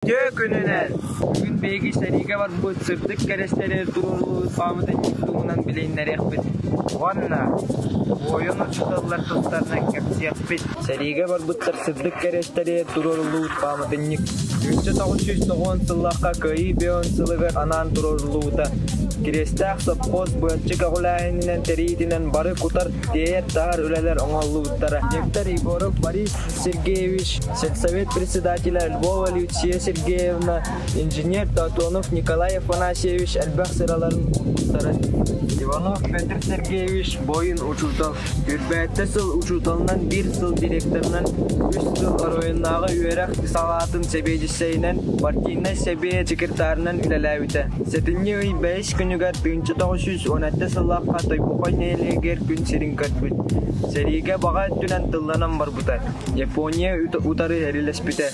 Үтүө күнүнэн! Бүгүн биһиги сэриигэ барбыт сырдык кэрэстэри туруоруллубут пааматынньык туһунан билиһиннэриэхпит уонна буойун учууталлар тустарынан кэпсиэхпит. Сэриигэ барбыттар сырдык кэрэстэри туруоруллубут пааматынньык 1990 сыллаахха Кыайыы Бөөн сылыгар анаан туруоруллубута. Кириэстээх сопхуос быһаччы көҕүлээһининэн тэрийиитинэн бары кутар, тиэйэр-таһар үлэлэр оҥоһуллубуттара. Директор Егоров Борис Сергеевич, сельсовет председателя Львова Люция Сергеевна, инженер Тотонов Николай Афанасьевич элбэх сыраларын уурбуттара. Иванов Петр Сергеевич буойун учуутал, Үрбээттэ сыл учууталынан биир сыл директорынан, үс сыл оройуоннааҕы үөрэх салаатын сэбиэдиссэйинэн, партийнай сэбиэ секретарынан үлэлээбитэ. Сэтинньи ый бэһис күнүгэр 1917 сыллаахха Тойбохой нэһилиэгэр күн сирин көрбүт. Сэриигэ баҕа өттүнэн тылланан барбыта. Япония утары эрилэспитэ.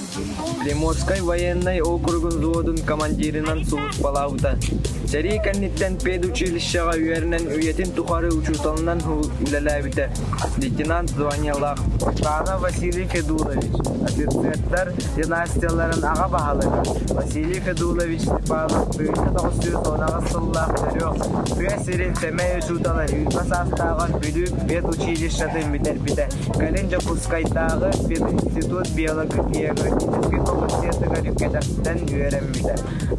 Приморскай военнай округун взводун командирынан сулууспалаабыта. Сэрии кэнниттэн педучилищеҕа үөрэнэн үйэтин тухары учууталынан үлэлээбитэ. Лейтенант званиелаах. Степанов Василий Федулович, офицердар династияларын аҕа баһылыга Василий Федулович Степанов 1918 сыллаах төрүөх тыа сирин сэмэй учуутала үүрбэ саастааҕар Бүлүү педучилищетын бүтэрбитэ. Кэлин Дьокуускайдааҕы пединститут биологическай факультетыгар үкэтэхтэн үөрэммитэ.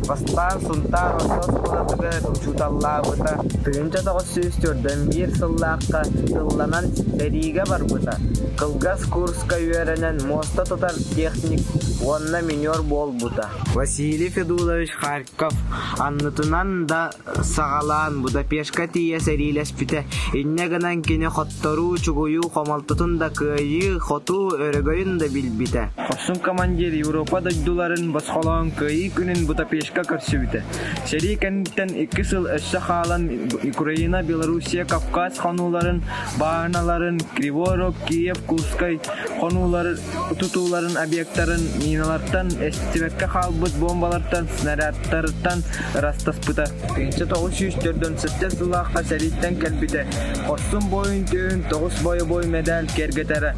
Бастаан Сунтаар орто оскуолатыгар учууталлаабыта. 1941 сыллаахха тылланан сэриигэ барбыта. Кылгас курска үөрэнэн муоста тутар техник уонна минер буолбута. Василий Федулович Харьков аннытынан да саҕалаан Будапешка тиийэ сэриилэспитэ. Инньэ гынан кини хотторуу, чугуйуу хомолтотун да кыайыы, хотуу өрөгөйүн да билбитэ. Хорсун командир Европа дойдуларын босхолоон Кыайыы күнүн Будапешка көрсүбүтэ. Сэрии кэнниттэн икки сыл өссө хаалан Украина, Белоруссия, Кавказ хонууларын, бааһыналарын, Кривой Рог, Киев, Курскай хонуулары тутууларын объектарын миналартан, эстибэккэ хаалбыт бомбалартан, снарядтартан ырастаспыта. 1947 сыллаахха сэрииттэн кэлбитэ. Хорсун буойун түөһүн тоҕус бойобуой мэдээл киэргэтэрэ.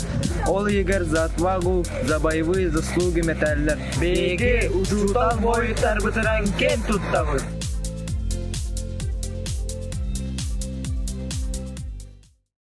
Ол иһигэр «За отвагу», «За боевые заслуги» мэтээллэр. Биһиги учуутал буойуттарбытынан киэн туттабыт.